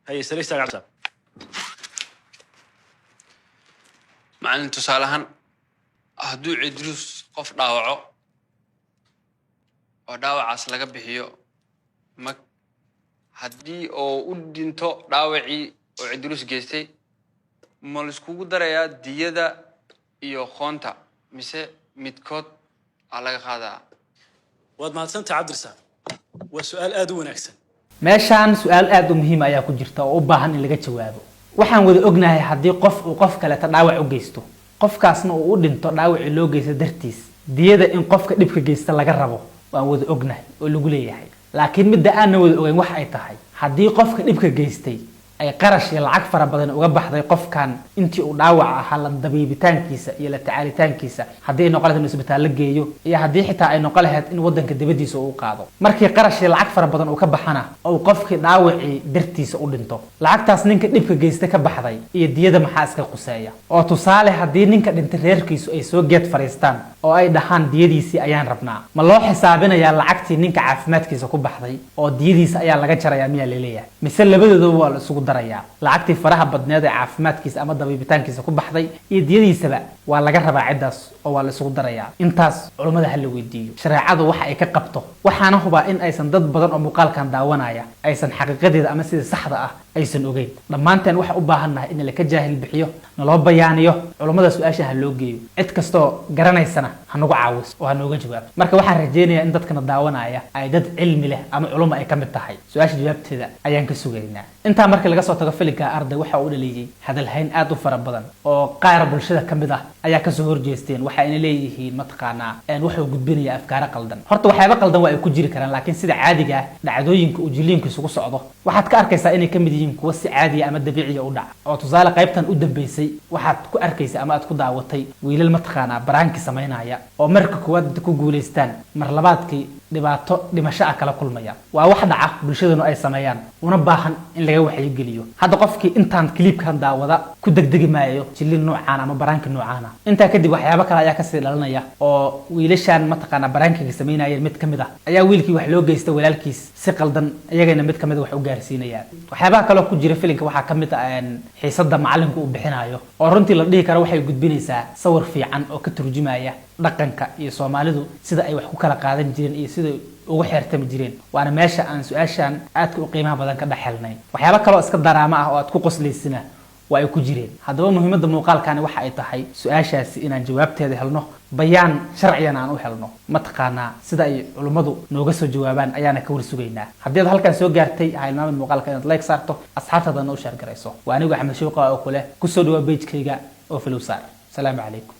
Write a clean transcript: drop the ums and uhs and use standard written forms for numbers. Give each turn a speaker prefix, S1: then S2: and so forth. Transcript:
S1: Haye, sare istaaga, Cabdirasaaq.
S2: Macallin, tusaale ahaan, hadduu Cidruus qof dhaawaco oo dhaawacaas laga bixiyo mag, haddii oo u dhinto dhaawacii oo Cidruus geystay, ma laiskugu darayaa diyada iyo qoonta mise midkood aa laga qaadaa?
S1: Waad mahadsantahay, Cabdirasaaq. Waa su-aal aada u wanaagsan.
S3: Meeshaan su-aal aada u muhiim ayaa ku jirta oo u baahan in laga jawaabo. Waxaan wada ognahay haddii qof uu qof kaleeta dhaawac u geysto, qofkaasna uu u dhinto dhaawacii loo geysto dartiis, diyada in qofka dhibka geysta laga rabo waan wada ognahay oo lagu leeyahay. Laakiin midda aanna wada ogeyn wax ay tahay, haddii qofka dhibka geystay ay qarash iyo lacag fara badan uga baxday qofkan intii uu dhaawac ahaa la dabiibitaankiisa iyo la tacaalitaankiisa, haddii ay noqon lahayd in isbitaal la geeyo iyo haddii xitaa ay noqon lahayd in wadanka dibadiisa uu qaado, markii qarash iyo lacag fara badan uu ka baxana uu qofkii dhaawacii dartiisa u dhinto, lacagtaas ninka dhibka geysta ka baxday iyo diyada maxaa iska quseeya? Oo tusaale, haddii ninka dhintay reerkiisu ay soo geed fadhiistaan oo ay dhahaan diyadiisii ayaan rabnaa, ma loo xisaabinayaa lacagtii ninka caafimaadkiisa ku baxday oo diyadiisa ayaa laga jarayaa miyaa laleeyahay, mise labadoodaba waa la isugu darayaa? Lacagtii faraha badneed ee caafimaadkiisa ama dabiibitaankiisa ku baxday iyo diyadiisaba waa laga rabaa ciddaas oo waa la isugu darayaa? Intaas culummada ha la weydiiyo shareecadu waxa ay ka qabto. Waxaana hubaa in aysan dad badan oo muuqaalkan daawanaya aysan xaqiiqadeeda ama sida saxda ah aysan ogeyn. Dhammaanteen waxa u baahannahay in laka jaahil bixiyo, naloo bayaaniyo, culummada su-aasha ha loo geeyo, cid kastoo garanaysana ha nagu caawiso oo ha nooga jawaabto. Marka waxaan rajaynayaa in dadkana daawanaya ay dad cilmi leh ama culumma ay ka mid tahay. Su-aasha jawaabteeda ayaan ka sugaynaa. Intaa markii laga soo tago, filinka Arday waxa uu dhaliyey hadalhayn aad u fara badan oo qaar bulshada ka mid ah ayaa kasoo horjeesteen. Waxayna leeyihiin, mataqaanaa, wuxuu gudbinaya afkaaro qaldan. Horta waxyaaba qaldan waa ay ku jiri karaan, laakiin sida caadiga ah dhacdooyinka uu jiliinku isugu socdo waxaad ka arkaysaa inay kamid yihiin kuwa si caadiya ama dabiiciya u dhaca. Oo tusaale, qaybtan u dambeysay waxaad ku arkaysa ama aad ku daawatay wiilal, mataqaanaa, prank-i samaynaya oo marka koowaad ku guulaystaan, mar labaadkii dhibaato dhimasho ah kala kulmaya. Waa wax dhaca, bulshaduna ay sameeyaan, una baahan in laga wacyigeliyo. Hadda qofkii intaan clip-kan daawada ku degdegi maayo jilin noocaan ama prank-i noocaana. Intaa kadib waxyaabo kale ayaa kasii dhalanaya oo wiilashan, mataqaanaa, prank-iga samaynayeen mid kamid ah ayaa wiilkii wax loo geysta walaalkiis si qaldan iyagana mid kamid a wax u gaarsiinayaan. Waxyaabaha kaloo ku jira filinka waxaa kamid ah xiisada macalinku uu bixinayo oo runtii la dhihi karo waxay gudbinaysaa sawir fiican oo ka turjumaya dhaqanka iyo Soomaalidu sida ay wax ku kala qaadan jireen iyo sida ugu xeertami jireen. Waana meesha aan su-aashan aadka u qiimaha badan ka dhex helnay. Waxyaabo kaloo iska daraama ah oo aad ku qoslaysina waa ay ku jireen. Haddaba muhiimadda muuqaalkani waxa ay tahay su-aashaasi inaan jawaabteeda helno, bayaan sharciyan aan u helno. Mataqaanaa, sida ay culummadu nooga soo jawaabaan ayaana ka warsugaynaa. Haddii aad halkan soo gaartay, ha ilmaamin muuqaalka inaad like saarto, asxaabtaadana u share garayso. Waa anigu Axmed Showqa oo kule kusoo dhawaa page-kayga oo follow saar. Asalaamu calaykum.